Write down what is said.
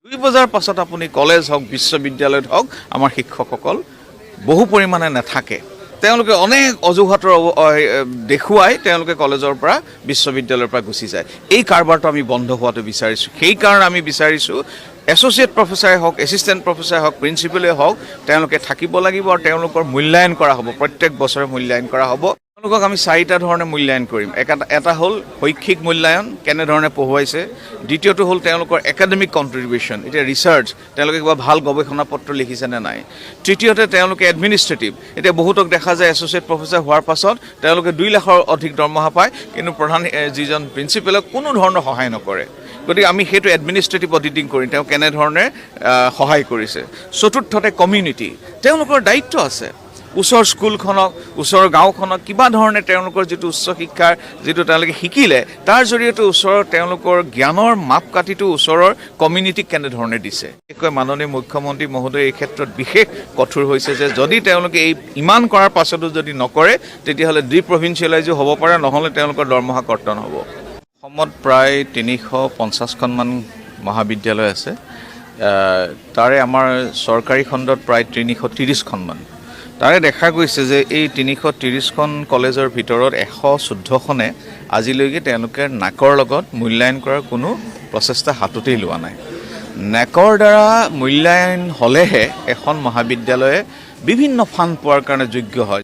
2 বজাৰ পাছত আপুনি কলেজ হওক, বিশ্ববিদ্যালয়ত হওক, আমাৰ শিক্ষকসকল বহু পৰিমাণে নাথাকে। তেওঁলোকে অনেক অজুহাতৰ দেখুৱাই তেওঁলোকে কলেজৰ পৰা, বিশ্ববিদ্যালয়ৰ পৰা গুচি যায়। এই কাৰবাৰটো আমি বন্ধ হোৱাটো বিচাৰিছোঁ। সেইকাৰণে আমি বিচাৰিছোঁ এছ'চিয়েট প্ৰফেচাৰে হওক, এছিষ্টেণ্ট প্ৰফেচাৰে হওক, প্ৰিন্সিপালে হওক, তেওঁলোকে থাকিব লাগিব আৰু তেওঁলোকৰ মূল্যায়ন কৰা হ'ব। প্ৰত্যেক বছৰে মূল্যায়ন কৰা হ'ব। তেওঁলোকক আমি চাৰিটা ধৰণে মূল্যায়ন কৰিম। এটা হ'ল শৈক্ষিক মূল্যায়ন, কেনেধৰণে পঢ়ুৱাইছে। দ্বিতীয়টো হ'ল তেওঁলোকৰ একাডেমিক কণ্ট্ৰিবিউশ্যন, এতিয়া ৰিচাৰ্চ, তেওঁলোকে কিবা ভাল গৱেষণা পত্ৰ লিখিছে নে নাই। তৃতীয়তে তেওঁলোকে এডমিনিষ্ট্ৰেটিভ। এতিয়া বহুতক দেখা যায় এছ'চিয়েট প্ৰফেচাৰ হোৱাৰ পাছত তেওঁলোকে 2 লাখৰ অধিক দৰমহা পায়, কিন্তু প্ৰধান যিজন প্ৰিন্সিপালক কোনো ধৰণৰ সহায় নকৰে। গতিকে আমি সেইটো এডমিনিষ্ট্ৰেটিভ অডিটিং কৰিম, তেওঁ কেনেধৰণে সহায় কৰিছে। চতুৰ্থতে কমিউনিটি, তেওঁলোকৰ দায়িত্ব আছে ওচৰ স্কুলখনক, ওচৰৰ গাঁওখনক কিবা ধৰণে তেওঁলোকৰ যিটো উচ্চ শিক্ষাৰ যিটো তেওঁলোকে শিকিলে, তাৰ জৰিয়তে ওচৰৰ তেওঁলোকৰ জ্ঞানৰ মাপকাঠিটো ওচৰৰ কমিউনিটিক কেনেধৰণে দিছে। বিশেষকৈ মাননীয় মুখ্যমন্ত্ৰী মহোদয় এই ক্ষেত্ৰত বিশেষ কঠোৰ হৈছে যে যদি তেওঁলোকে এই ইমান কৰাৰ পাছতো যদি নকৰে, তেতিয়াহ'লে ডিপ্ৰভিঞ্চিয়েলাইজো হ'ব পাৰে, নহ'লে তেওঁলোকৰ দৰমহা কৰ্তন হ'ব। অসমত প্ৰায় 350খনমান মহাবিদ্যালয় আছে। তাৰে আমাৰ চৰকাৰী খণ্ডত প্ৰায় 330খনমান। তাৰে দেখা গৈছে যে এই 330খন কলেজৰ ভিতৰত 114খনে আজিলৈকে তেওঁলোকে নাকৰ লগত মূল্যায়ন কৰাৰ কোনো প্ৰচেষ্টা হাততেই লোৱা নাই। নেকৰ দ্বাৰা মূল্যায়ন হ'লেহে এখন মহাবিদ্যালয়ে বিভিন্ন ফাণ্ড পোৱাৰ কাৰণে যোগ্য হয়।